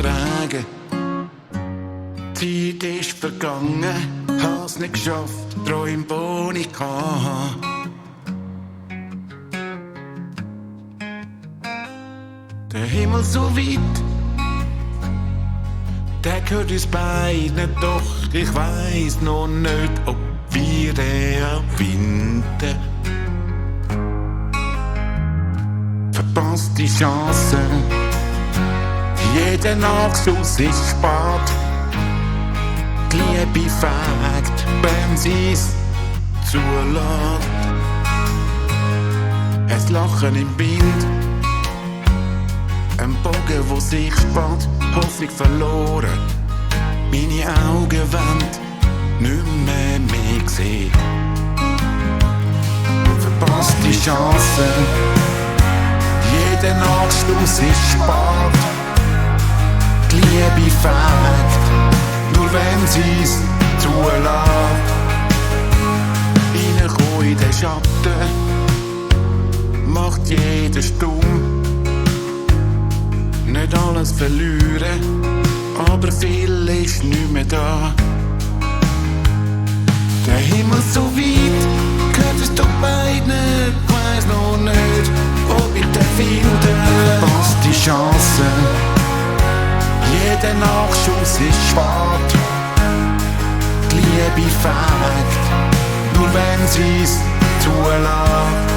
im Regen. Die Zeit ist vergangen, hab's nicht geschafft, Träume, die ich hatte. Der Himmel so weit, der gehört uns beiden, doch ich weiss noch nicht, ob wir den erwinden. Verpasste Chance, jeder Nachschuss ist spät. Die Liebe fängt, wenn sie's zulässt. Es Lachen im Wind, ein Bogen, wo sich spannt, Hoffnung verloren. Meine Augen wollen nicht mehr sehen. Verpasste Chance, jeder Nachstoß ist spät. Die Liebe fängt, nur wenn sie's zulässt. Reinkommen in den Schatten, macht jeder stumm. Nicht alles verlieren, aber viel ist nicht mehr da. Der Himmel so weit, gehört es doch beiden. Ich weiss noch nicht, ob ich den finde. Was die Chance, jeder Nachschuss ist spät. Die Liebe fängt, nur wenn sie's zulässt.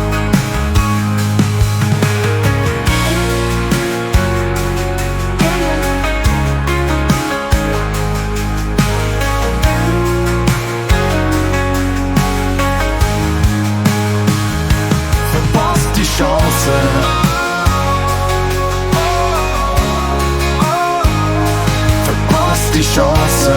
Chance, verpasst die Chance.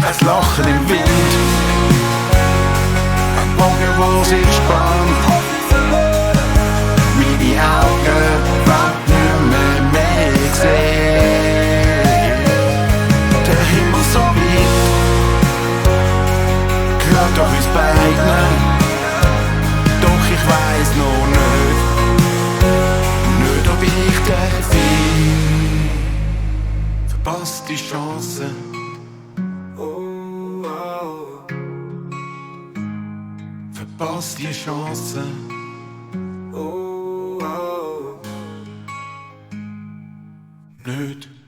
Ein Lachen im Wind, ein Bogen, wo sich spannt. Meine Augen wollen nicht mehr sehen. Der Himmel so weit, gehört doch uns beiden. Doch ich weiss noch nicht, ob ich den finde. Verpasst die Chance. Verpasst die Chance. Nicht.